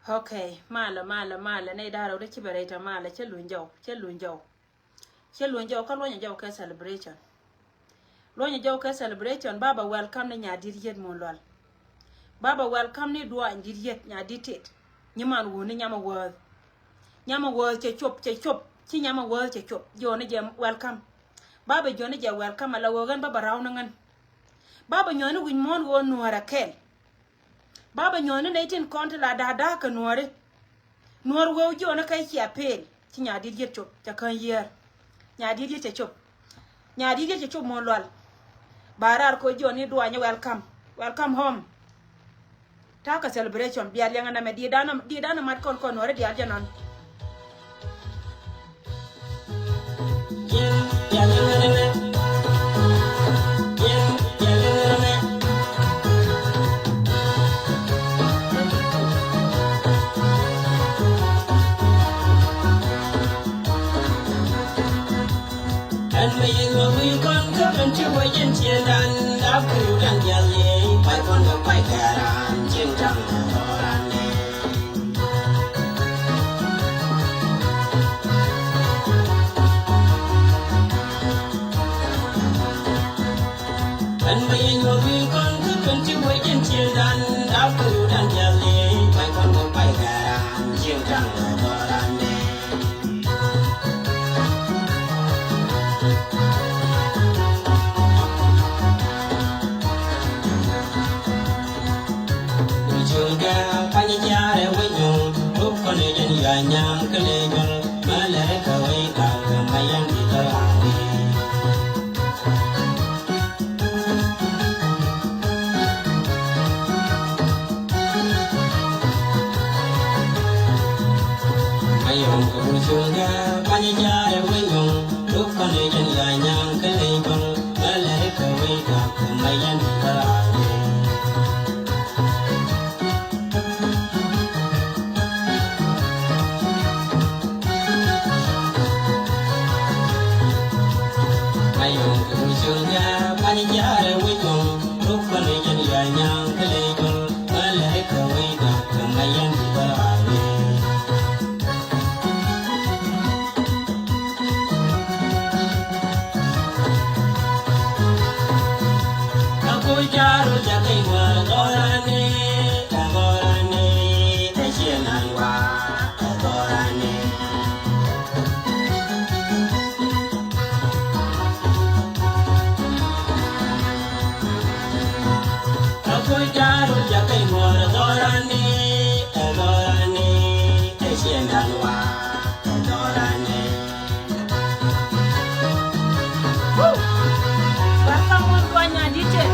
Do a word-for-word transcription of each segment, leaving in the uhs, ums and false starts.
Okay, malɛ, malɛ, malɛ, nɛy da̱ŋ rɛw dee ci bɛ rɛy tɔ, malɛ, cä luny jɔw, cä luny jɔw. Cä luny jɔw, kä luɔ̱nyɛ jɔw kɛ celebration. Luɔ̱nyɛ jɔw kɛ celebration, baba welcome ni Nyaadi̱t Yieth Muɔ̱ɔ̱n Lual. Baba welcome ni Duany Di̱t Yieth, Nyaadi̱t Tet. Nyiman wuni nyamɛ wäth. Nyamɛ wäth cɛ cop, cɛ cop, ci nyamɛ wäth cɛ cop. Jiɔni jɛ welcome. Baba jiɔni jɛ welcome, ala ɣöö ɣän baba raw ni ɣän. Baba nyuɔni wi̱c muɔ̱ɔ̱n ɣöö Nuäärä kɛl. Baba nyuɔni nɛy tin kɔn ti la da̱a̱ da̱a̱ kɛ Nuääri. Nuäär wee jiɔni kä cia pel. Ci Nyaadi̱t Yieth cop, cɛ käny yiër. Nyaadi̱t Yieth cɛ cop. Nyaadi̱t Yieth cɛ cop Muɔ̱ɔ̱n Lual. Ba raar kɛ jiɔni Duany, welcome. Welcome home. Ta̱a̱ kɛ celebration, bia liɛŋɛ nɛmɛ, diet dan, diet dan mat kɔn kɔn Nuääri diaal jɛ nɔn. Ɛn mi yɛn wä wi̱i̱ kɔn kä ben ti wä yɛn cieŋdan, dap kuru dan dial yɛ, pay kɔn kä pay kɛran, cieŋdan ran ni. Ɛn mi yɛn wä wi̱i̱ kɔn kä ben ti wä yɛn cieŋdan, dap kuru dan dial yɛ, pay kɔn kä pay kɛran, cieŋdan ran ni. Woo! Welcome on Duany Di̱t Tet.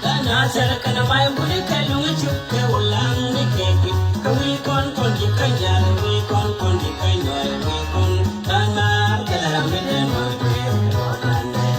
Ghana sɛr kɛnɛ may wuni kɛ luŋ cuk kɛ wulaŋ ni kɛ kui̱. Kɛ wi̱i̱ kɔn kɔn ji̱ kä nyal, wi̱i̱ kɔn kɔn ji̱ kä nyuɔy, wi̱i̱ kɔn Ghana kɛ ram mi dee nɔn kɛ wulaŋ dee.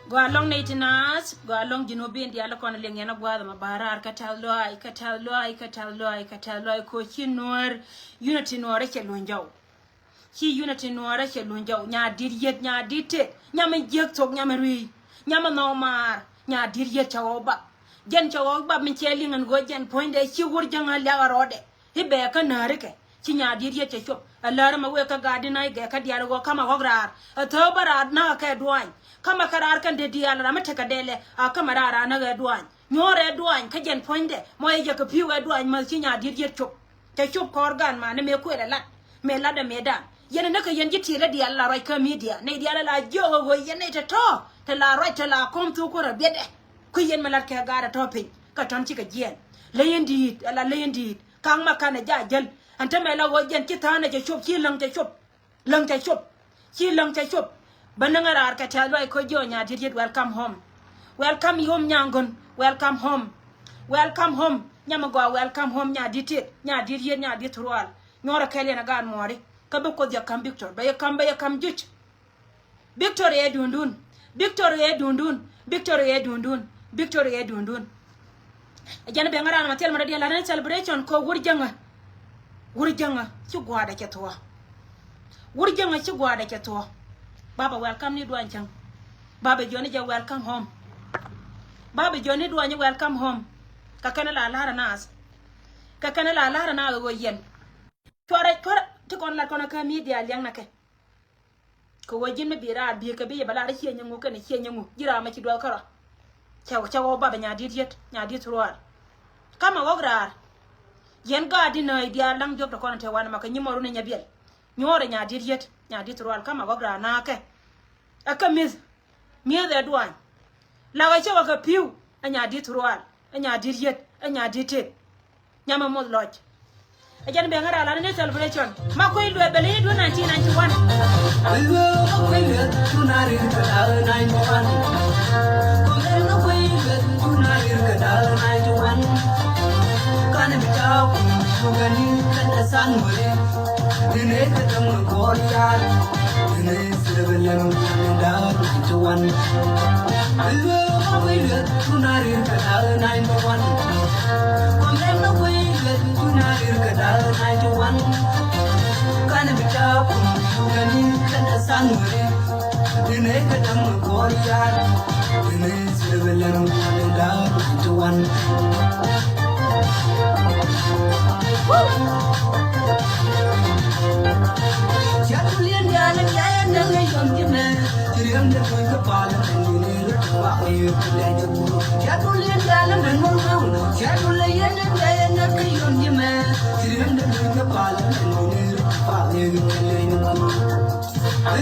Gɔaa ɛlɔ̱ŋ nɛy ti naath, gɔaa ɛlɔ̱ŋ Junubin diaal kɔn liŋ yɛn a gua̱a̱th ɛmɛ ba raar kɛ tɛth lɔaac, kɛ tɛth lɔaac, kɛ tɛth lɔaac, kɛ tɛth lɔaac, kɛ ɣöö ci Nuäär, unity Nuäär cɛ luny jɔw. Ci unity Nuäärä cɛ luny jɔw, Nyaadi̱t Yieth, Nyaadi̱t Tet, nyam in jiäk thok, nyam in rui̱i̱, nyam in nhɔk maar, Nyaadi̱t Yieth cɛ ɣɔw bap. Jɛn cɛ ɣɔw bap min cɛ liŋ ɛn ɣöö jɛn puɔ̱nydɛ ci Wur Jäŋä liak ɛ rɔɔdɛ. I̱ bɛ kä nääri kɛ, ci Nyaadi̱t Yieth cɛ cop. Ɛ läär ɛmɛ wëë kä gaat di naac gɛ kä diaal ɣöö kamɛ ɣɔ̱k raar. Ɛ thääk bä raar näk ɛ kɛ duaany. Kamɛ kɛ raar kɛn dee diaal ram mi tekɛ dɛlɛ, a kamɛ raar raar näk ɛ duaany. Nyuɔ̱ɔ̱rɛ duaany kä jɛn puɔ̱nydɛ mɔ yɛ jɛ kɛ pi̱w ɛ duaany mäth ci Nyaadi̱t Yieth cop. Cɛ cop kɔɔr gan mani mëë kuël ɛ lat. Mëë latdɛ mëëdan. Yɛn ɛ näk kɛ yɛn ji̱ ti̱i̱lä diaal la ruac kä midia. Nɛy diaal ɛ la jiök ɛ ɣöö yɛn nɛy tɔ̱tɔ̱ te la ruac te la kɔm thuk kuäär ɛ biɛtdɛ. Kui̱ yɛn mi lat kɛ gaat ɛ tɔ̱ piny kɛ tɔ̱n cikɛ jiɛɛn. Ley in di̱i̱t, ɛ la ley in di̱i̱t. Ka̱ŋ ma ka̱n ɛ ja̱ jäl. Ɛn te mɛ la ɣöö jɛn ci tha̱a̱n ɛ cɛ cop, ci läŋ cɛ cop. Läŋ cɛ cop. Ci läŋ cɛ cop. Bä näŋ ɛ raar kɛ tɛ̈th lɔaac kä jiɔ Nyaadi̱t Yieth, welcome home. Welcome home Nyaŋgön. Welcome home. Welcome home. Nyam ɛ gɔaa, welcome home Nyaadi̱t Tet, Nyaadi̱t Yieth, Nyaadi̱t Rual. Nyuɔ̱rä kɛl yɛn ɛ gaat muɔ̱ɔ̱ri. Kä bi Kuoth yɛ ka̱m Victor. Bɛ yɛ ka̱m, bɛ yɛ ka̱m juc. Victor ɛ duundun. Victor ɛ duundun. Victor ɛ duundun. Victor ɛ duundun. Ɛ jɛn ben ŋa̱ raan ma thil ma dɔ̱diɛn la rɛn celebration kɛ Wur Jäŋä. Wur Jäŋä ci gua̱a̱dɛ cɛ thuɔ̱ɔ̱. Wur Jäŋä ci gua̱a̱dɛ cɛ thuɔ̱ɔ̱. Baba welcome ni duany cäŋ. Baba Joni jɛ welcome home. Baba Joni duany welcome home. Kɛ kɛn la la̱rä naath. Kɛ kɛn la la̱rä naath ɣöö yɛn. Cuarɛ, cuarɛ ti kɔn lat kɔn kä media liɛŋ na kɛ. Kɛ ɣöö ji̱n mi bi raar bi̱i̱ kɛ bi yɛ bɛ lar i̱ ciɛ nyiŋu kɛnɛ ciɛ nyiŋu, ji̱ raar mɛ ci duɔth kärɔa. Cɛ, cɛ ɣɔw bapɛ Nyaadi̱t Yieth, Nyaadi̱t Rual. Kamɛ ɣɔ̱k raar. Yɛn gaat di nääc diaal laŋ diɔ̱k tɔ kɔn te wanɛ ma kɛ nyi mɔru ni nyɛ biɛl. Nyuɔ̱ɔ̱rɛ Nyaadi̱t Yieth, Nyaadi̱t Rual, kamɛ ɣɔ̱k raar naakɛ. Ɛ kä mi̱th. Mi̱eth ɛ duany. Lakɛ cä wä kɛ pi̱w ɛ Nyaadi̱t Rual, ɛ Nyaadi̱t Yieth, ɛ Nyaadi̱t Tet. Nyamɛ moth lɔc. Ɛ jɛn bɛ ŋära la ni celebration. Ma kui̱ lueth bɛ ley ni duun nineteen ninety-one. Lueth ma kui̱ lueth duun a rir kɛ da̱a̱ ninety-one. Kɔmɛn ma kui̱ lueth duun a rir kɛ da̱a̱ ninety-one. Kanɛ bi ta̱a̱ kum sugani kɛn ɛ san weri. Dine kɛ däŋ ni kɔɔr yaar. Dine Silver Lem da̱a̱ ninety-one. Lueth ma kui̱ lueth duun a rir kɛ da̱a̱ ninety-one. Kɔmɛn ma kui̱ lueth duun a rir kɛ da̱a̱ ninety-one. Kanɛ bi ta̱a̱ kum sugani kɛn ɛ san weri. Dine kɛ däŋ ni kɔɔr yaar. Dine Silver Lem da̱a̱ ninety-one.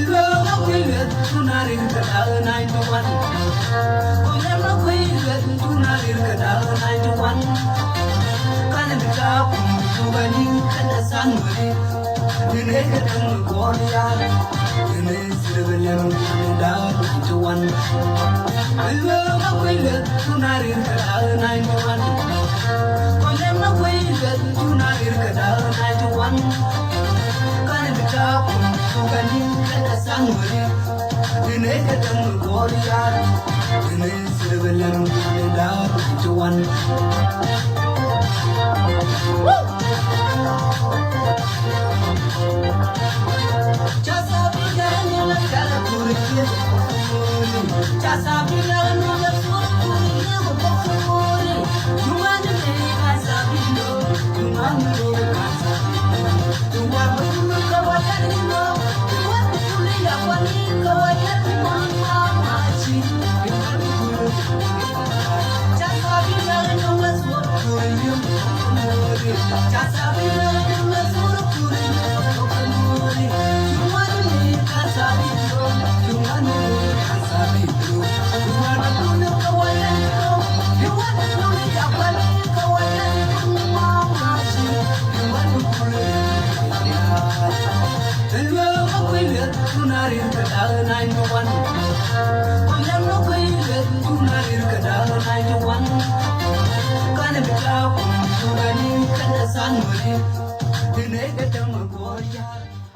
Lueth ma kui̱ lueth duun a rir kɛ da̱a̱ ninety-one. Kɔmɛn ma kui̱ lueth duun a rir kɛ da̱a̱ ninety-one. Kanɛ bi ta̱a̱ kum sugani kɛn ɛ san weri. Dine kɛ däŋ ni kɔɔr yaar. Dine Silver Lem da̱a̱ ninety-one. Lueth ma kui̱ lueth duun a rir kɛ da̱a̱ ninety-one. Kɔmɛn ma kui̱ lueth duun a rir kɛ da̱a̱ ninety-one. Kanɛ bi ta̱a̱ kum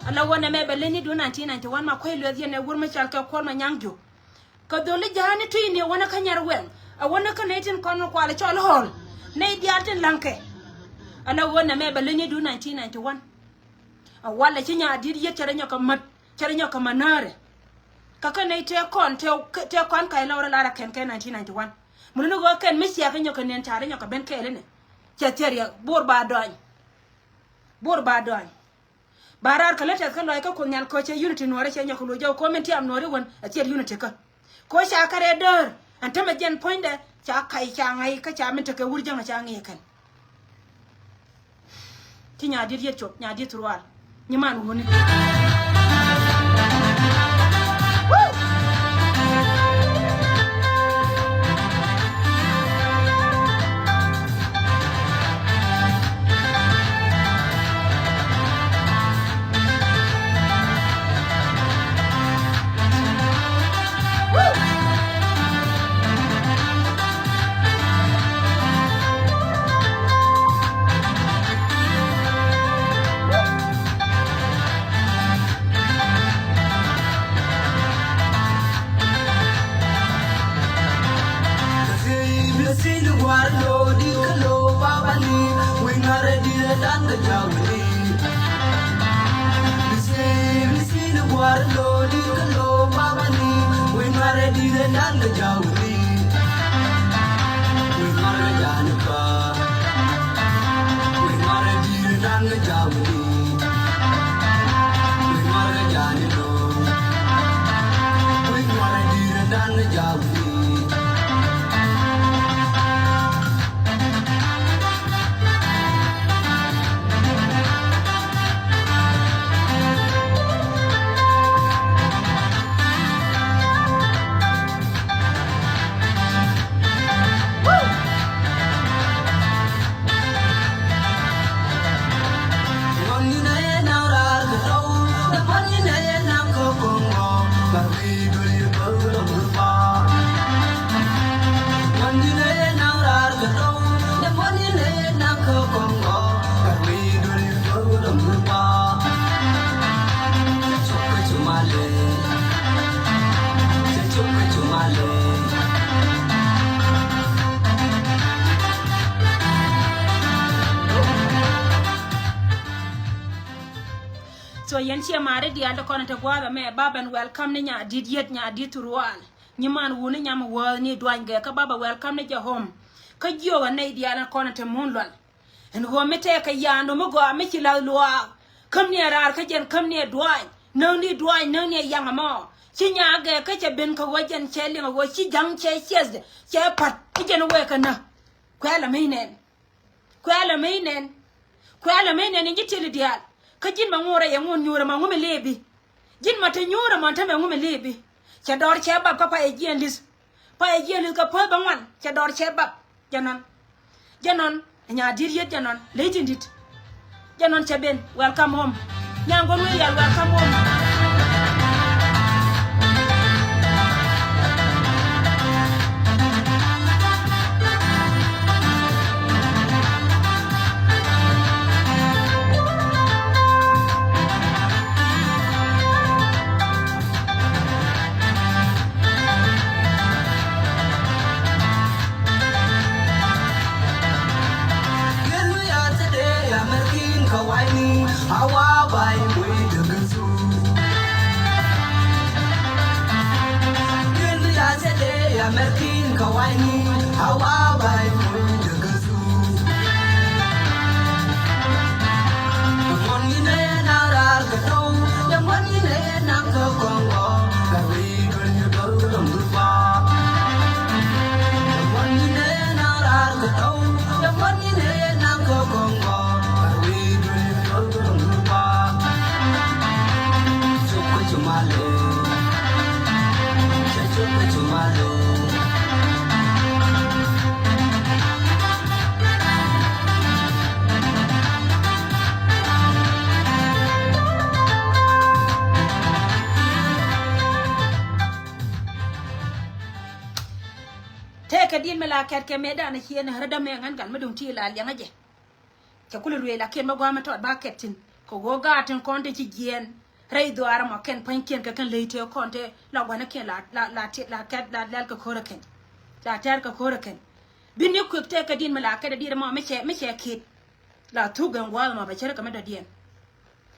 Ala wä nɛmɛ bɛ leny ni duun nineteen ninety-one ma kuec lueth yɛn ɛ wur mi cal kɛ Kuɔl Manyaŋ Juuk. Kɛ dholi ja̱a̱ni tui ni ɛ wänä kä Nyarwɛŋ, ɛ wänä kä nɛy tin kɔn kualɛ cɔl Hɔɔl, nɛy diaal tin la̱ŋkɛ. Ala wä nɛmɛ bɛ leny ni duun nineteen ninety-one. A walɛ ci Nyaadiet Yieth cɛ rɛ nyɔk kɛ mät, cɛ rɛ nyɔk kɛ mänäärɛ. Kä kä nɛy tëë kɔn tëë, tëë kɔn ka̱c lɔrɛ lar ɛ kɛn kɛ nineteen ninety-one. Mun ni ɣöö kɛn mi ciɛ kɛ nyɔk kɛ niɛn ca̱rɛ nyɔk kɛ ben kɛɛl inɛ. Cɛ thiɛr yɛ bo̱r ba dɔny. Bo̱r ba dɔny. Ba raar kɛ lät tɛth kä lɔc kä Kuoth Nhial kɛ ɣöö cɛ unity nuɔɔri cɛ nyɔk kɛ luɔc jɔw kɛ ɣöö min tiam nuɔɔri wän a thil unity kä. Kɛ ɣöö ca kärɛ däär ɛn tämɛ jɛn puɔ̱nydɛ ca kac ca ŋa̱c kä ca min tekɛ wur jäŋ ca ŋi̱i̱c kɛn. Ci Nyaadiet Yieth cop, Nyaadiet Rual. Nyiman wuni. So yɛn ciɛ maari diaal ti kɔn ti gua̱a̱th ɛmɛ ba bɛn welcome ni Nyaadiet Yieth, Nyaadiet Rual. Nyiman wuni nyam wäth ni duany gɛ kä ba bɛ welcome ni jɛ home. Kä jiök ɛ nɛy diaal ni kɔn ti mun lual. Ɛn ɣöö mi tɛɛkɛ ya̱a̱n ɣöö mi gɔaa mi ci la̱th luaak. Käm ni ɛ raar kä jɛn, käm ni ɛ duaany. Näk ni duaany, näk ni ɛ yaŋ ɛmɔ. Ci nyaak gɛ kä cɛ ben kɛ ɣöö jɛn cɛ liŋ ɛ ɣöö ci ja̱ŋ cɛ ciɛth cɛ pa̱t. Kä jɛn wëë kɛ näk. Kuɛ̈ɛ̈l ɛmɛ inɛn. Kuɛ̈ɛ̈l ɛmɛ inɛn. Kuɛ̈ɛ̈l ɛmɛ inɛn in ji̱ tiɛli diaal. Kä ji̱n mɛ ŋuɔ̱t rɛy ɛ ŋuɔ̱t nyuur ɛmɛ ŋu mi liipi. Ji̱n ma te nyuur ɛmɔ te mɛ ŋu mi liipi. Cɛ dɔɔr cɛ bap kä pay ɛ jiɛn li̱th. Pay ɛ jiɛn li̱th kɛ päth bä ŋuan cɛ dɔɔr cɛ bap. Jɛ nɔn. Jɛ nɔn. Ɛ Nyaadiet Yieth jɛ nɔn. Ley tin di̱t. Jɛ nɔn cɛ ben. Welcome home. Nyaŋ gɔn wee yal, welcome home. Tëëkɛ di̱t mi la kɛt kɛ mëë danɛ ciɛ ni ɣärä dämɛ ŋän gal mi duŋ ti la liɛŋä jɛ. Cɛ kulɛ ruëëc lakin mi gua̱a̱mɛ tɔt ba kɛt thi̱n kɛ ɣöö gaat tin kɔn ti ci jiɛɛn rɛy dhuaar ɛmɔ kɛn pua̱nykiɛn kɛ kɛn ley tëë kɔn tëë la gua̱nikiɛn la la la ti la kɛt la lɛl kɛ ko̱rä kɛn. La tɛr kɛ ko̱rä kɛn. Bi ni kuek tëëkɛ di̱t mi la kɛt ɛ di̱t ɛmɔ mi cɛ mi cɛ ki̱t. La thuk gɛn gua̱a̱th ɛmɔ bɛ cärä kɛ mi dɔ̱diɛn.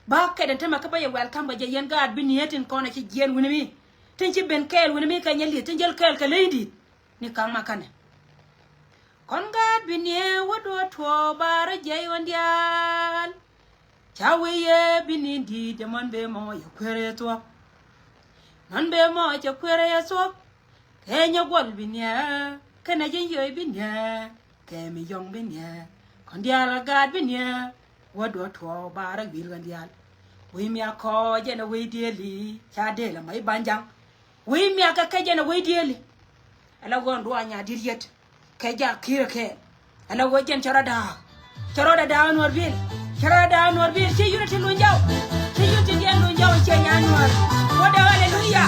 Ba kɛt ɛn tämɛ kä bä yɛ welcome bä jɛ yɛn gaat bi ni ɛ tin kɔn ɛ ci jiɛɛn wi̱ni mi tin ci ben kɛɛl wi̱ni mi kɛ nyɛ li̱eth tin jäl kɛɛl kɛ ley di̱t. Ni ka̱ŋ ma kanɛ. Kɔn gaat bi niɛ wä duɔ tuɔɔk ba rɔ jiɛc ɣän diaal. Ca wee yɛ bi ni di̱i̱t jɛ mɔn bee mɔ yɛ kuer yɛ thuɔ̱k. Mɔn bee mɔ cɛ kuer yɛ thuɔ̱k. Kɛ nyɛ guɔl bi niɛ kɛnɛ ji̱ yio̱c bi niɛ. Kɛ mi yɔ̱ŋ bi niɛ kɔn diaal ɣä gaat bi niɛ. Wä duɔ tuɔɔk ba rɔ wi̱i̱l ɣän diaal. Wec mi a kɔɔc jɛn a wec diëëli ca deel a mac ba̱ny ja̱ŋ. Wec miakä kɛ jɛn a wec diëëli. Ala ɣöö ɛn duɔ̱ɔ̱c nyaat di̱t yet kɛ jaak ki̱i̱rä kɛɛl. Ala ɣöö jɛn cɛ rɔ da̱a̱k. Cɛ rɔ da̱a̱k nuɔ̱ɔ̱r bi̱i̱l. Cɛ rɔ da̱a̱k nuɔ̱ɔ̱r bi̱i̱l. Ci unity luny jaw. Ci unity diɛn luny jaw ciɛ nyaat nuɔ̱ɔ̱r. Wä dee aleluya.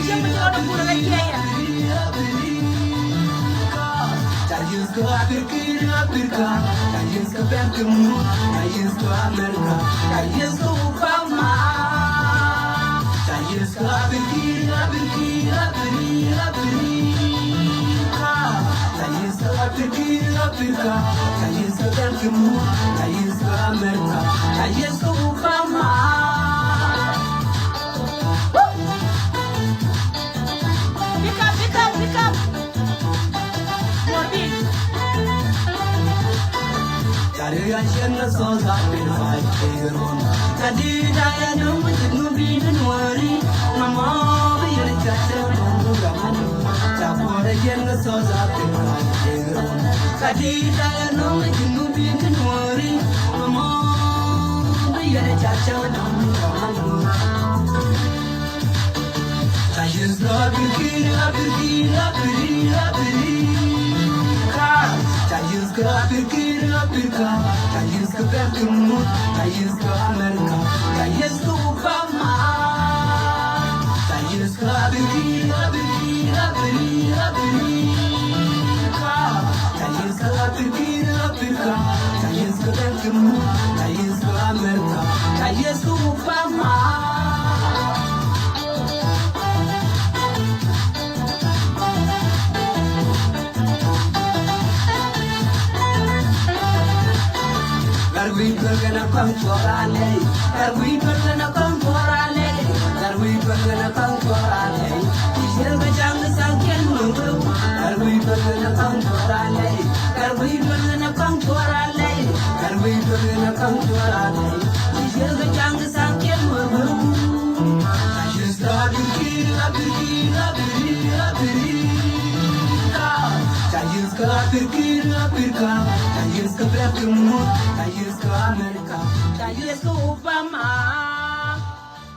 Ciɛ mi ci rɔ dee pur ɣä ciɛ yɛ. Pick up, pick up, pick up. More beat.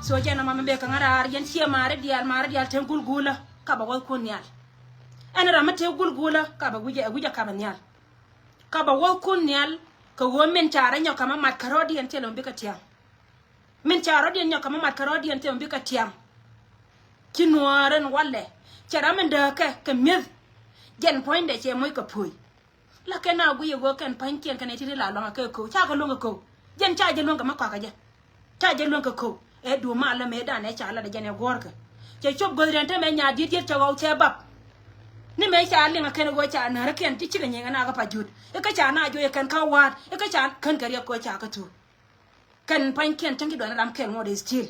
So jɛn ɛmɔ mi bek kɛ ŋa̱raar yɛn ciɛ maari diaal, maari diaal te gulgulä ka bɛ wäthkun nhial. Ɛn ram mi te gulgulä ka bɛ wi̱cɛ, wi̱cɛ ka bɛ nhial. Ka bɛ wäthkun nhial kɛ ɣöö min ca rɔ nyɔk kɛ ma mat kɛ rɔɔdiɛn thilɛ mi bikɛ tiam. Min ca rɔɔdiɛn nyɔk kɛ ma mat kɛ rɔɔdiɛn thilɛ mi bikɛ tiam. Ci nuäär ɛn walɛ cɛ ram min dääkɛ kɛ mi̱eth. Jɛn puɔ̱nydɛ cɛ moc kɛ puɔ̱ny. La kɛn a guiyɛ ɣöö kɛn pa̱nykiɛn kɛn ɛ ti̱ti̱ la luaŋ a kɛ ko̱o̱k ca kɛ luäŋ kɛ ko̱o̱k. Jɛn ca jɛ luäŋ kɛ ma kɔakä jɛ. Ca jɛ luäŋ kɛ ko̱o̱k ɛ duɔ̱ɔ̱p ma lä mëë danɛ ca lat ɛ jɛn ɛ guɔ̱ɔ̱rkɛ. Cɛ cop guäth riɛn te mɛ nyaat diet diet cɛ ɣɔw cɛ bap. Ni mëë ca liŋ a kɛn ɣöö ca näärä kɛn ti cikɛ nyiŋ ɛ na kä pa jut ikä ca na joc ɛ kɛn kä wa̱a̱t ikä ca kän kɛ riɛk kɛ ɣöö ca kä thuuk. Kɛn pua̱nykiɛn cäŋ ci duɔ̱n ram kɛl ŋuɔ̱t ɛ still.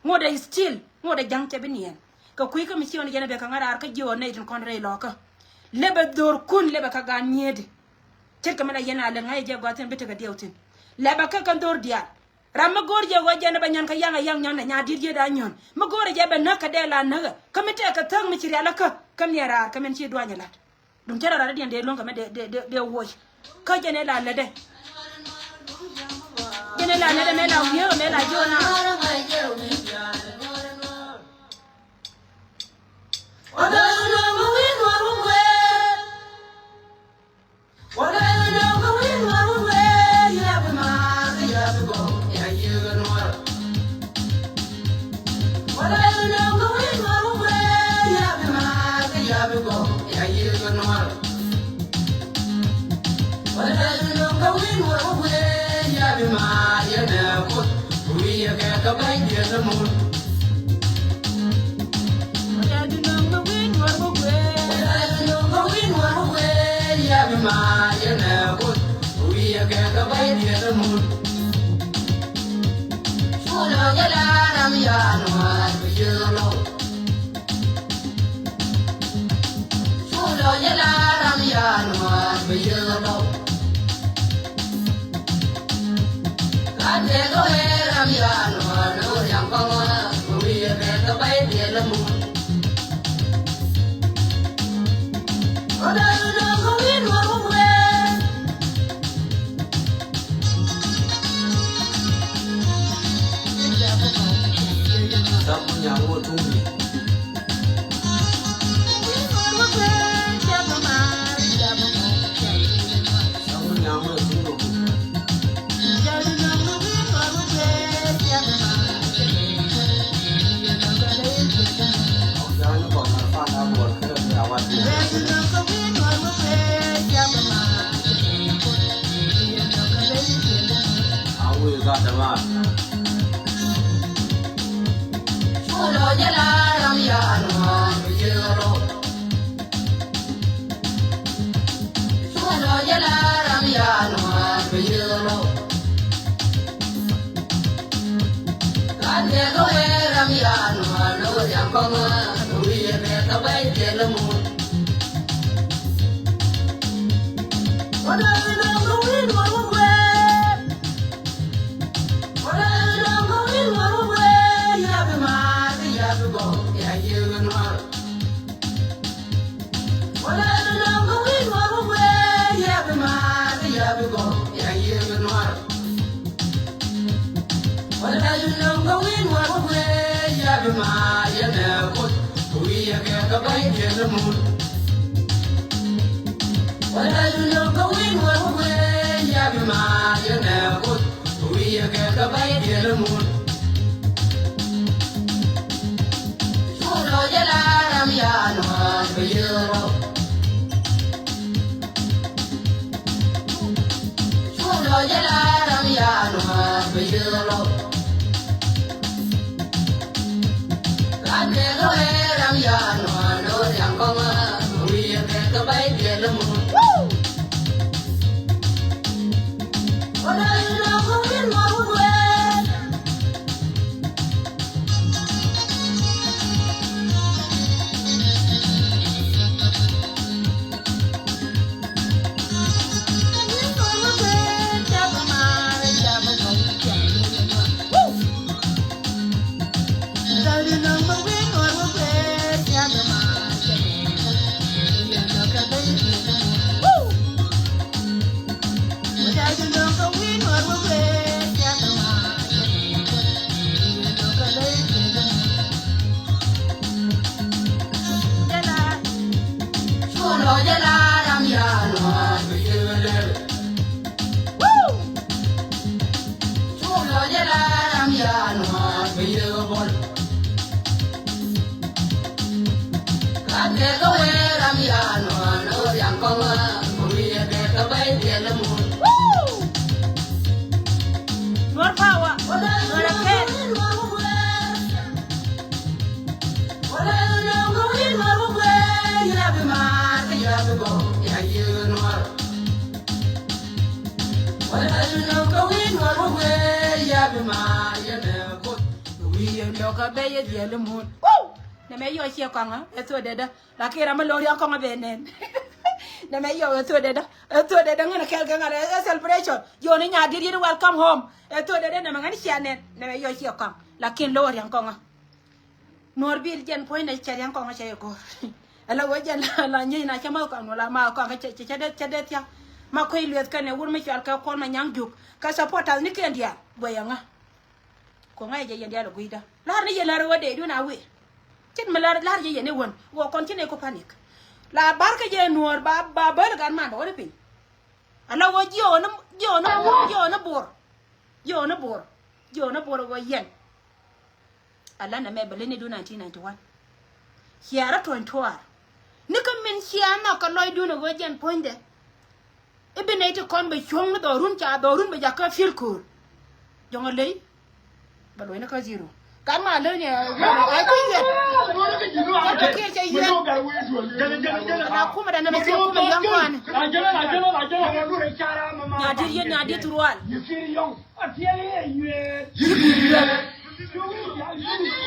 Ŋuɔ̱t ɛ still, ŋuɔ̱t ɛ ja̱ŋ cɛ bi niɛn. Kɛ kui̱ kä mi ci ɣän jɛn ɛ bɛ kɛ ŋa̱r raar kä ji̱ ɣän nɛy tin kɔn rɛy lɔkä. Lɛpɛ dho̱r kun lɛpɛ kä gaat nyiëëdi. Ce̱tkɛ mi la yɛn a lɛ ŋa̱c jɛ gɔaa thi̱n bi tekɛ diɛw thi̱n. Lɛpɛ kä kɛn dho̱r diaal. Ram mi go̱o̱r jɛ ɣöö jɛn ɛ bɛ nyɔn kɛ yaŋ ɛ yaŋ nyɔn ɛ nyaat di̱t yiëëda nyɔn. Mi go̱o̱r jɛ bɛ näk kɛ dee la näk ɛ. Kä mi tɛɛk kɛ thäk mi ci rial ɛ kä. Kä mi ɛ raar kä min ci duany ɛ la̱t. Duŋ cä rɔ rat diɛn dee luäŋ kɛ mɛ dee, dee, dee, dee woc. Kä jɛn ɛ la lätdɛ. Jɛn ɛ la lätdɛ mɛ la wiee mɛ la jiɔ na. Yɔkɛ bɛ yɛ dhiɛl imut. Woo! Nɛmɛ yɔ ciɛ kɔŋä ɛ thok dɛdä. Lakin ram mi lo̱r yɔk kɔŋä bɛ nɛn. Nɛmɛ yɔ ɛ thok dɛdä. Ɛ thok dɛdä ŋän kɛl kɛ ŋa̱t ɛ celebration. Yɔni nya dit yit welcome home. Ɛ thok dɛdä nɛmɛ ŋän ciɛ nɛn. Nɛmɛ yɔ ciɛ kɔŋ. Lakin lo̱r yɔk kɔŋä. Nuɔr bil jɛn puɔ̱ny nɛ cɛ riɛŋ kɔŋä cɛ yɛ go̱r. Ala wä jɛn la nyiey na cɛ ma kɔŋ nuɔr la ma kɔŋä cɛ cɛ dee cɛ dee thia̱k. Ma kui̱ lueth kɛn ɛ wur mi cual kɛ Kuɔl Manyaŋ Juk kɛ supporters ni kɛn diaal guɛy ɛŋa. Kuɔŋä yɛ jɛ yɛn diaal ɛ gui̱dä lar ni yɛ lar wä dee dun a wi̱i̱. Cin mi lar lar jɛ yɛn i̱ wän wä kɔn cin ɛ ku panic. La bar kɛ jɛ nuɔr ba ba bäl gan man dɔɔni piny. Ala wä jiɔɔni jiɔɔni jiɔɔni bor jiɔɔni bor jiɔɔni bor wä yɛn. Ala nɛmɛ bɛ leni du nineteen ninety-one. Ciɛ rɔ tuɔ̱ny tuɔɔr. Ni kä min ciɛ nhɔk kɛ lɔcdun ɛ ɣöö jɛn puɔ̱nydɛ. I̱ bi nɛy ti kɔn bɛ cuɔ̱ŋ ni dhɔrun ca dhɔrun bɛ jakä field goal. Jɔŋ a ley. Bɛ luɔ̱ny ni kä zero. Gat ma ley ni ɛ ɣöö a kui̱ yɛn. Kä kiɛ cɛ yɛn. Na kumɛ dɛ nɛmɛ ciɛ kumɛ yɔ̱ŋ kɔani. Nya dit yɛn nya dit rual. Apiɛl yɛ yuet. Ji̱ kiri yuet. Ji̱ kiri yuet.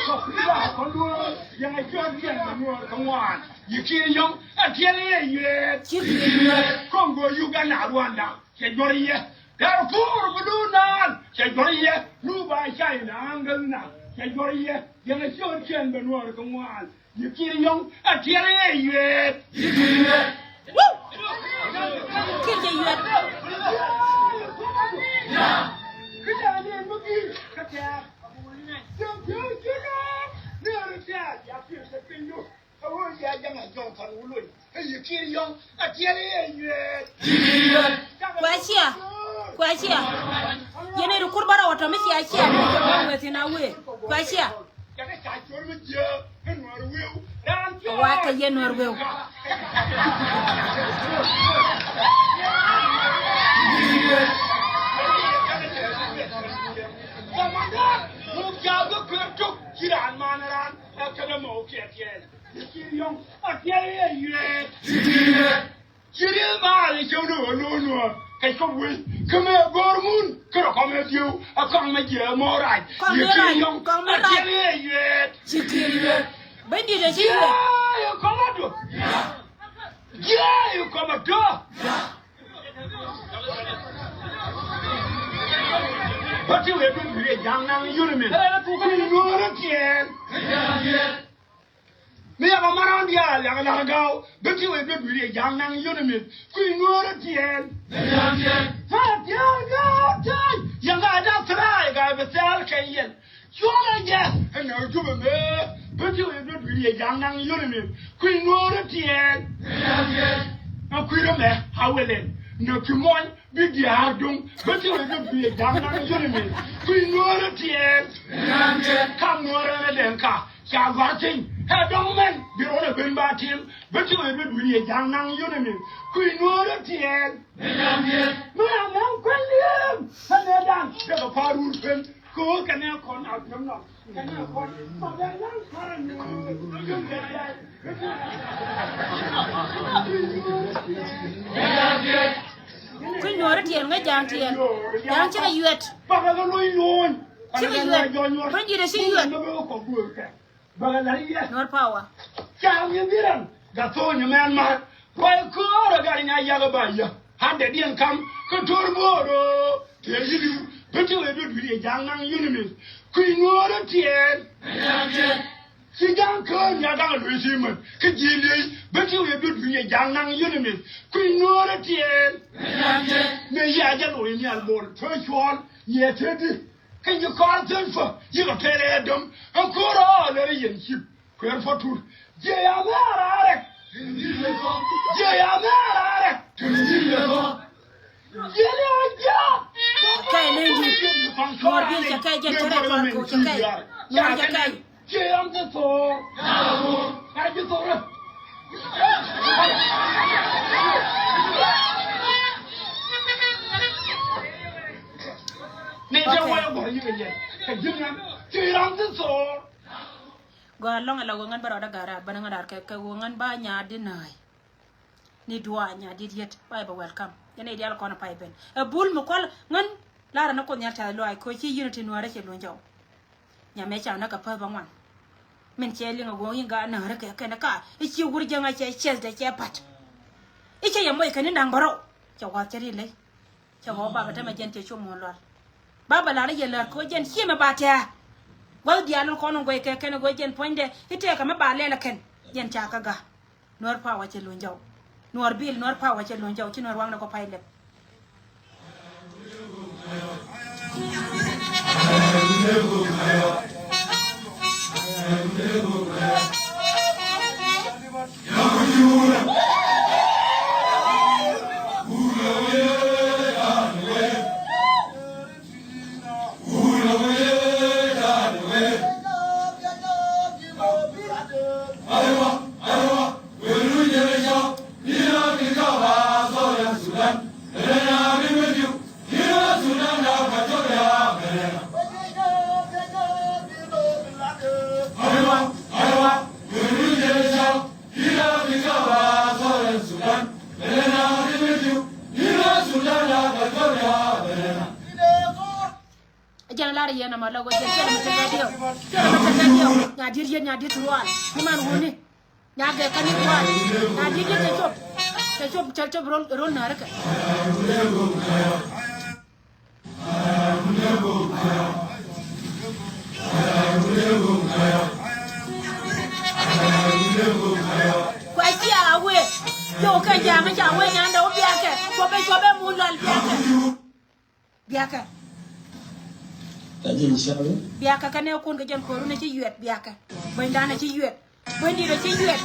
Kɔ kui̱ ba kɔn duɔ̱ɔ̱r. Yɛn a cuɔ̱ɔ̱r jiɛn bɛ nuɔɔr kɛ ŋuan. Ji̱ kiri yɔ̱ŋ. Apiɛl yɛ yuet. Ji̱ kiri yuet. Kɔŋ go̱o̱r Uganda, Rwanda cɛ juɔ̱r yɛ. Darfur bi duun naan cɛ juɔ̱r yɛ. Nuba China, Angola cɛ juɔ̱r yɛ. Yɛn a cuɔ̱ɔ̱r jiɛn bɛ nuɔɔr kɛ ŋuan. Ji̱ kiri yɔ̱ŋ. Apiɛl yɛ yuet. Ji̱ kiri yuet. Woo! Kir jɛ yuet. Kuɛ cia. Kuɛ cia. Yɛn ɛ ri kur bärɛ wä tɔ̱ mi cia cia mi jɛ bä wee thin a wee. Kuɛ cia. Wa kɛ yɛn nuɔr weu. Ci rieth ma a lɛ cäŋ ni ɣöö lo̱o̱ nuɔ̱ɔ̱r kɛ cop wec kä mëë go̱o̱r mun kä rɔ kɔmɛ dieu a kɔŋ mɛ jiɛ mɔ rac. Kɔŋ yɛ mɛ rac, kɔŋ mɛ rac. Ci rieth. Ci rieth. Bɛ̈nydit ɛ ci rieth. Jiɛ yɛ kɔmɛ dɔ. Jiɛ yɛ kɔmɛ dɔ. Bä ti wee duɔ̱p duëël ɛ ja̱a̱ŋ naŋ yun min. Kui̱ nuɔ̱ɔ̱rä tiɛɛl. Mi yaka maran diaal yaka lar gaw. Bä ti wee duɔ̱p duëël ɛ ja̱a̱ŋ naŋ yun min. Kui̱ nuɔ̱ɔ̱rä tiɛɛl. Tiɛɛl gaw ta̱a̱ yaka da thraai gaw bɛ thɛɛl kɛ yɛl. Cuɔlɛ jɛ ɛn ɛ jupɛ mëë. Bä ti wee duɔ̱p duëël ɛ ja̱a̱ŋ naŋ yun min. Kui̱ nuɔ̱ɔ̱rä tiɛɛl. Ɛ kui̱ rɔ mɛ a welen nɛ kui̱ muɔny. Bi diaar duŋ bä ti wee bä bi ja̱a̱ŋ naŋ yuni mi. Kui̱ nuɔ̱ɔ̱rä tiɛɛl. Kam nuɔ̱ɔ̱rä ni dɛn ka ca gua̱r piny. Ɛ dɔ̱ŋ mɛn bi rɔn ɛ ben ba tim. Bä ti wee bä bi ja̱a̱ŋ naŋ yuni mi. Kui̱ nuɔ̱ɔ̱rä tiɛɛl. Mi a naŋ kuɛn liɛɛm. Kä nɛ da̱ŋ dee kɛ pa̱a̱r wur pen. Kɛ ɣöö kɛnɛ kɔn a piɛm nɔ. Kui̱ nuɔ̱ɔ̱ri tiɛɛl ŋäc ja̱a̱ŋ tiɛɛl. Ja̱a̱ŋ cikɛ yuɛt. Cikɛ yuɛt. Kui̱ ji̱ dee ci yuɛt. Nuɔ̱ɔ̱r power. Ca mi biran gatho̱o̱nyɛ mɛn mar. Ruac köör a gat nya yak a ba yä. Handɛ diɛn kam kä to̱r bo̱o̱r ɣöö tëë yi̱ li̱w. Bä ti wee duɔ̱p duëël yɛ ja̱a̱ŋ naŋ yuni mi. Kui̱ nuɔ̱ɔ̱rä tiɛɛl. Ci ja̱a̱ŋ köör nya da̱ŋ a luee ti män kä ji̱ liey. Bä ti wee duɔ̱p duëël yɛ ja̱a̱ŋ naŋ yuni mi. Kui̱ nuɔ̱ɔ̱rä tiɛɛl. Mëë yia jɛ lo̱c nhial bol te cuɔ̱ɔ̱l yɛ te di. Kä ji̱ kɔaar thil fä yikɛ pɛl ɛ däm. Ɛ köör ɣöö lɛr yɛn cip. Kuɛɛr fɔ tur. Jiɛ ya mɛ a raarɛ. Jiɛ ya mɛ a raarɛ. Jiɛ ya mɛ a raarɛ. Jiɛ ya mɛ a raarɛ. Kɛy ni ji̱. Nuɔr bil cɛ kɛy jɛ cɛ rɛ tuar ko cɛ kɛy. Nuɔr cɛ kɛy. Jiɛ ya mɛ thor. Ya ji̱ thor. Ni jɛ wɛ bɔ yi kɛ jɛ. Kɛ ji̱ ŋa. Jiɛ ya mɛ thor. Gɔaa ɛlɔ̱ŋ ɛ la ɣöö ŋän bä rɔɔdä gat raar bänä ŋän raar kɛ kɛ ɣöö ŋän ba nyaat di nääc. Ni duaa nyaat di riet ba yɛ bɛ welcome. Yɛn ɛ diaal kɔn ɛ pay ben ɛ bul mi kual ŋän. Lar ni Kuoth Nhial tɛth lɔaac kɛ ɣöö ci unity Nuäärä cɛ luny jɔw. Nyamɛ ca näk kɛ päth bäŋuan. Min cɛ liŋ a ɣöö in gaat näärä kɛ kɛn ka i̱ ci wur jäŋä cɛ cɛthdɛ cɛ pa̱t. I̱ cä yɛ moc kɛn i̱ naŋ bärɔw. Cɛ wa̱a̱th cɛ ri ley. Cɛ ɣɔw baba tämɛ jɛn cɛ cop muɔ̱ɔ̱n lual. Baba lar i̱ yɛ lär kɛ ɣöö jɛn ciemɛ ba tɛ̱̈ɛ̱̈. Gua̱th diaal in kɔn in guɛc kɛ kɛn ɣöö jɛn puɔ̱nydɛ i̱ tɛɛkɛ mi ba lɛl ɛ kɛn. Jɛn ca kä ga̱. Nuäär power cɛ luny jɔw. Nuäär bil, Nuäär power cɛ luny jɔw, ci Nuäär waŋdɛ kɔ pay lɛp. Jɛn lar yɛn ama la wä jɛn cɛ lɛ mɛ tɛn radio. Cɛ lɛ mɛ tɛn radio. Nya diet yɛn, nya diet rual. Ni man wuni. Nya gɛ kani rual. Nya diet yɛn cɛ cop. Cɛ cop, cɛ cop rol, rol na rikɛ. Kua cia a wee. Yo kɛ ja̱a̱ŋ ca wee nyandɛ wä biakɛ. Cuɔpɛ, cuɔpɛ mu lal biakɛ. Biakɛ. Biakɛ kɛ nɛ kun kɛ jɛn ko̱ru ni ci yuɛt biakɛ. Bunydan ni ci yuɛt. Bunydi ni ci yuɛt.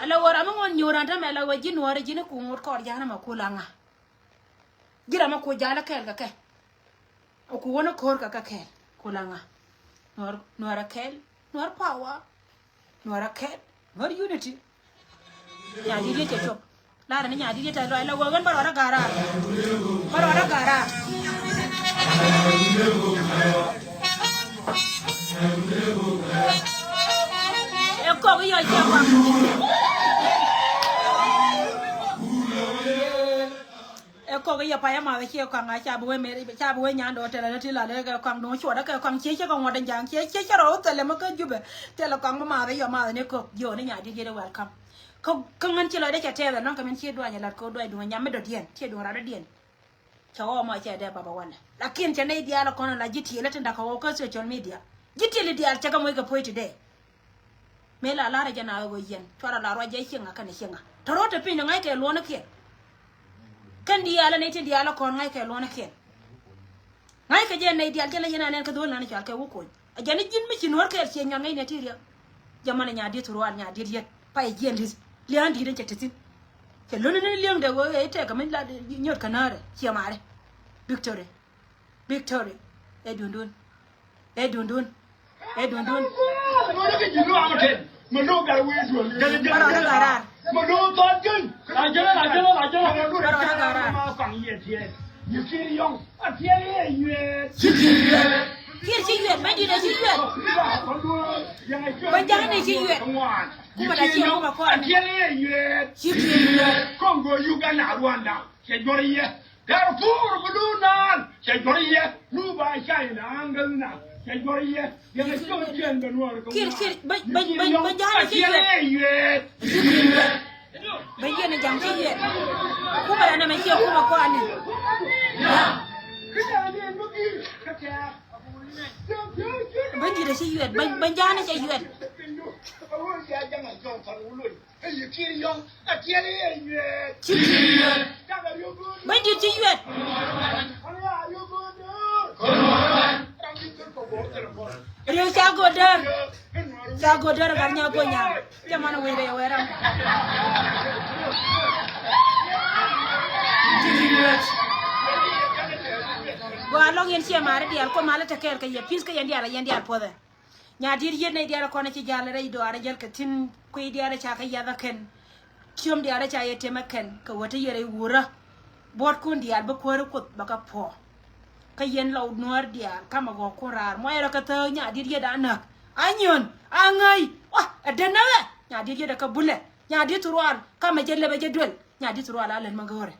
Ala wä ram mi ŋuɔ̱n nyuur an tämɛ la wä ji̱n wä ri ji̱n i̱ kuŋ wut kɔɔr ja̱a̱n ɛmɛ kul aŋa. Ji̱ ram mi ku ja̱a̱n ɛ kɛɛl kɛ kɛ. Ku wä ni ko̱o̱r kɛ kɛ kɛɛl kul aŋa. Nuɔr, nuɔr ɛ kɛɛl, nuɔr power. Nuɔr ɛ kɛɛl, nuɔr unity. Nya di̱t yet cɛ cop. Lar ni nya di̱t yet tɛ lɔc la wä ɣän bä rɔɔdä ga̱raar. Bä rɔɔdä ga̱raar. Ɛ kɔk i̱ yɔ ciɛ kɔak. Ɛ kɔk i̱ yɛ pay ɛ math ɛ ciɛ kɔaŋ a ca bi wee meri ca bi wee nyan dɔɔ tɛlɛ ni ti la lɛ kɛ kɔaŋ duŋ cuɔt ɛ kɛ kɔaŋ ciɛ cɛ kɛ ŋuɔt in jaŋ ciɛ ciɛ cɛ rɔ wä thɛlɛ mɛ kä jupɛ. Tɛlɛ kɔaŋ bi math ɛ yɔ math ni kɔk jiɔ ni nya di̱t yet ɛ welcome. Kä kä ŋän ci lɔcdä cɛ tɛɛth ɛnɔŋ kɛ min ci duany ɛ lat kɛ wä duany duŋ ɛ nyam mi dɔ̱diɛn ciɛ duŋ rat dɔ̱diɛn. Cɛ ɣɔw mɔ cɛ dee baba walɛ. Lakin cɛ nɛy diaal kɔn la ji̱ tiɛlɛ tin dakä ɣɔw kä social media. Ji̱ tiɛli diaal cɛ kɛ moc kɛ puɔ̱c ti dee. Mëë la la̱rä jɛ na ɣöö yɛn cuarɛ la ruac jɛ cieŋa kɛnɛ cieŋa. Tɔ̱ ro̱o̱tɛ piny ni ŋa̱ckɛ luɔ̱nikiɛn. Kɛn diaal nɛy tin diaal kɔn ŋa̱ckɛ luɔ̱nikiɛn. Ŋa̱ckɛ jɛ nɛy diaal jɛ la yɛn a nɛn kä dho̱l nan cɔal kɛ wä kony. A jɛn i̱ ji̱n mi ci nuɔ̱ɔ̱r kɛɛl ciɛ nyuan ŋäcnɛ ti riɛk. Jɛ man ɛ nya dieth ruaal nya dieth yet pay jiɛn li̱th. Lia̱a̱n di̱i̱t ɛn cɛ te thi̱n. Cɛ lo̱n ni li̱eŋdɛ ɣöö ɛ tɛkɛ mi la nyot kɛ näärɛ ciɛ maarɛ. Victory. Victory. Ɛ dundun. Ɛ dundun. Ɛ dundun. Bä rɔɔdä ga̱raar. Bä rɔɔdä ga̱raar. Kiir ci yuɛt, bä di̱t ɛ ci yuɛt. Bä ja̱a̱n ɛ ci yuɛt. Kumɛ la ci kumɛ kɔn. Ci kiir. Kɔŋ go̱o̱r Uganda, Rwanda, cɛ juɔr yɛ. Darfur bi duun naan cɛ juɔr yɛ. Nuba China, Angalna cɛ juɔr yɛ. Yɛn a cɔl ciɛn bɛ nuɔr kɛ. Kir, kir, bä, bä, bä, bä ja̱a̱n ci yuɛt. Bä yɛn a ja̱a̱n ci yuɛt. Kumɛ la nɛmɛ ciɛ kumɛ kɔani. Bä ji̱ dee ci yuɛt, bä, bä ja̱a̱n ci yuɛt. Ɛ yɛ kiir yɔ̱ŋ a tiɛl ɛ yɛ yuɛt. Ci kiir yuɛt. Bä ji̱ ci yuɛt. Riek ca go̱o̱r däär. Ca go̱o̱r däär gat nya go̱o̱r nya. Cɛ man wec rɛy wɛɛr ram. Gɔaa lɔŋ yɛn ciɛ maari diaal kuɔ malä te kɛɛl kɛ yɛ pi̱th kä yɛn diaal a yɛn diaal puɔthɛ. Nya diet yiet nɛy diaal kɔn ci jal rɛy dɔaarä jäl kɛ thi̱n kuiy diaal ca kɛ yath ɛ kɛn. Tiöm diaal ca yɛ tem ɛ kɛn kɛ wä te yɛ rɛy wurä. Buɔ̱tkun diaal bi kuäär Kuoth bä kɛ puɔ. Kä yɛn lɔw nuäär diaal kamɛ gɔɔkun raar muɔyɛ rɔ kɛ thääk nya diet yiet a näk. A nyiön a ŋäy wa ɛ den näkɛ nya diet yiet ɛ kɛ bulɛ nya diet rual kamɛ jɛ lɛpɛ jɛ duel nya diet rual a lät mä go̱o̱rɛ.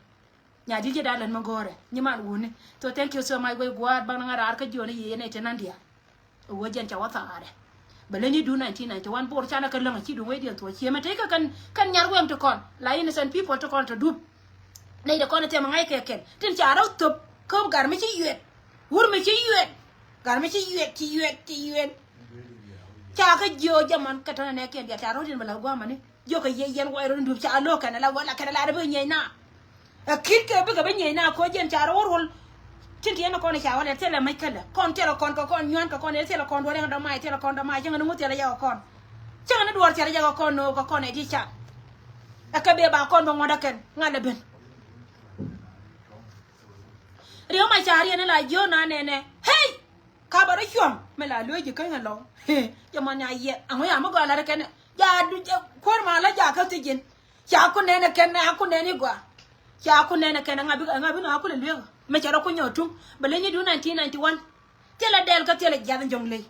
Nya diet jɛ da̱a̱ lät mä go̱o̱rɛ nyi man wuni. So thank you so much wec gua̱a̱r bäŋ ni ŋa̱ raar kä jiɔni yiëë nɛy te nan diaal. Ɛ wee jɛn ca wä thaarɛ. Bɛ leny i̱ duun nineteen ninety-one bo̱o̱r canɛ kɛ läŋ a ci duun wec diɛn thuɔ̱ɔ̱c ciëmɛ tey kä kɛn kɛn nyar wɛŋ ti kɔn la innocent people ti kɔn tɔ dup. Nɛy te kɔn ɛ thɛmɛ ŋa̱c kɛ kɛn tin ca rɔ̱ thöp kä gar mi ci yuɛt. Wur mi ci yuɛt. Gar mi ci yuɛt ci yuɛt ci yuɛt. Ca kä jiö jɛ man kɛ tɔnɛ nɛ kɛn diaal ca rɔ̱ tin bɛ la̱th gua̱a̱mani. Jiökɛ yɛ yɛn wac rot in dup ca lo̱k kɛn ala wä la kɛn ala rɛ bi nyieny na. Ɛ ki̱t kɛ bikɛ bi nyieny na koc jɛn ca rɔ wä ruɔl. Tin tiɛn kɔn ca wä lɛ thilɛ mec kälɛ kɔn thilɛ kɔn kɛ kɔn nyuan kɛ kɔn thilɛ kɔn duɔr yɛn dɔmay thilɛ kɔn dɔmay cäŋɛ ni ŋu thilɛ yɛ kɛ kɔn. Cäŋɛ ni duɔr thilɛ yɛ kɛ kɔn no̱o̱k kɛ kɔn ɛ ti ca. Ɛ kɛ bee ba kɔn bɛ ŋuɔ̱t ɛ kɛn ŋa̱l ɛ ben. Riek Machar yɛn la jiö na nɛnɛ. Hey! Ka bɛ rɔ cuɔ̱ŋ mi la luee ji̱ käny alɔ̱ŋ. Jɛ mɔ nya yɛ aŋɔ ya mi gɔaa lat kɛn. Ja du jɛ kuäär ma la ja kä thiec ji̱n. Ca ku nɛn kɛn a ku nɛn i̱ gɔaa. Ca ku nɛn kɛn ŋa bi ŋa bi na ku lɛ lueek. Mi cɛ rɔ ku nyɔ tuŋ bɛ leny i̱ du nineteen ninety-one. Thilɛ dɛl kä thilɛ jiath in jɔŋ ley.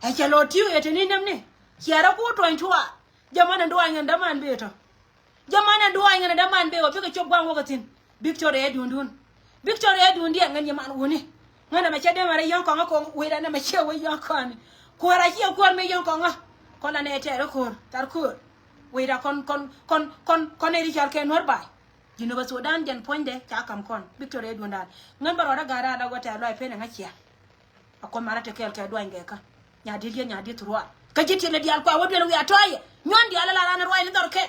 Ɛ cɛ lɔ ti̱i̱ ɛ te ni näm ni. Ciɛ rɔ ku tuɔ̱ny tuɔɔk. Jɛ mɔ ni duaany in däman bee tɔ. Jɛ man ɛn duaany ŋän ɛ däman bee wä bikɛ cop gua̱a̱ŋ wäkɛ thi̱n. Victoria ɛ duundun. Victoria ɛ duundiɛn ŋän yɛ man wuni. Ŋän ɛmɛ cɛ dee mɛ rɛ yɔ̱ŋ kɔŋä koŋ wecdan ɛmɛ ciɛ wec yɔ̱ŋ kɔni. Kuäär a ciɛ kuäär mëë yɔ̱ŋ kɔŋä. Kɔn la nɛ tɛɛr ɛ ko̱r thar ko̱r. Wecda kɔn kɔn kɔn kɔn kɔn ɛ ri cɔl kɛ nuäär ba̱a̱y. Jinubä Sudan jɛn puɔ̱nydɛ ca ka̱m kɔn Victoria ɛ duundan. Ŋän bä rɔɔdä ga̱a̱r raar la wä tɛɛr lɔaac pen ɛ ŋäc ciɛ. A kuɔth marä te kɛɛl kɛ duany gɛ kä. Nya di̱t yɛ nya di̱t ruaar. Kä ji̱ tiɛlɛ diaal kua wä duel wiaa tɔ̱a̱yɛ. Nyuan diaal ala ran ruac ni dhɔr kɛ.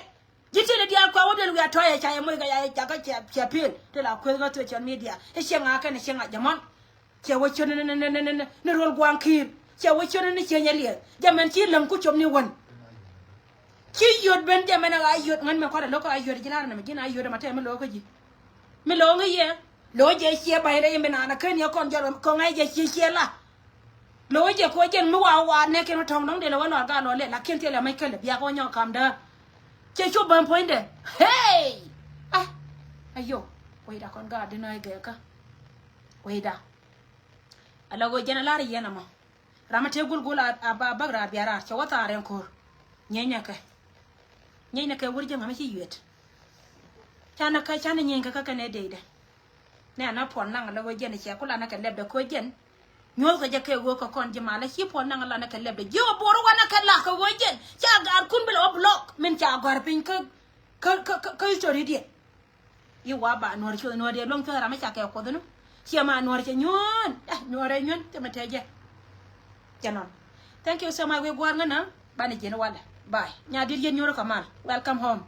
Ji̱ tiɛlɛ diaal kua wä duel wiaa tɔ̱a̱yɛ ca yɛ moc kɛ ya yɛ jakä cia cia piëël. Te la kueth kä social media. Ɛ cieŋ a kɛn ɛ cieŋ a jɛ mɔn. Cɛ wä ciöt ni ni ni ni ni ni ruɔl gua̱a̱ŋ ki̱i̱r. Cɛ wä ciöt ni ni cieŋ yɛ liɛth. Jɛ mɛn ci läŋ ku cop ni wän. Ci yot ben jɛ mɛn a ɣaa yot ŋän mɛ kuat a lo̱k kä ɣaa yot ji̱ la̱r nɛmɛ ji̱n a yot ɛmɛ tɛmɛ lo̱k kä ji̱. Mi lo̱k ŋä yɛ. Lo̱k jɛ ciɛ ba̱ny rɛy mi naan a ken yɛ kɔn jɔl kɔŋ ɛ jɛ ciɛ ciɛ la. Lo̱k jɛ ko̱ jɛn mi wa wa nɛ ken wä tɔ̱ŋ dɔ̱ŋ dee lɛ wä lɔr gaa lɔ lɛ lakin thilɛ mɛc kälɛ bia kɛ wä nyɔk kam däär. Cɛ cu bäm puɔ̱nydɛ. Hey! Ah! Ayo. Wecda kɔn gaa dinä i̱ gɛɛkä. Wecda. Ala ɣöö jɛn a lar yɛn ɛmɔ. Ram mi tëë gulgul a, a, a bäk raar bia raar cɛ wä thaar ɛn ko̱r. Nyieny nɛ kɛ. Nyieny nɛ kɛ wur ji̱ ŋa̱ mi ci yuet. Canɛ kä canɛ nyieny kɛ kä kɛnɛ deydɛ. Nɛ anä puɔl naŋ lɛ ɣöö jɛn cɛ ku lanɛ kɛ lɛpdɛ ko̱ jɛn. Nyuɔ̱thkɛ jɛ kɛ ɣöö kɛ kɔn ji̱ malä ci puɔl naŋ lanɛ kɛ lɛpdɛ ji̱ ɣöö bo̱o̱r wanɛ kɛ lak kɛ ɣöö jɛn ca gaar kun bi lɛ wä block min ca gɔ̱a̱r piny kä kä kä kä history diɛn. I̱ wa ba nuɔ̱ɔ̱r cuɔth nuɔ̱ɔ̱r diɛ luɔ̱ŋ cuɔth ram mi ca kɛ kuoth ni. Ciɛ ma nuɔ̱ɔ̱r cɛ nyuɔ̱ɔ̱n. Eh, nuɔ̱ɔ̱r ɛ nyuɔ̱n cɛ mɛ tɛ jɛ. Cɛ nɔn. Thank you so much. Wek gua̱a̱r ŋä na banɛ jiɛn walɛ. Bye. Nya dit yɛn nyuɔ̱ɔ̱r kɛ mal. Welcome home.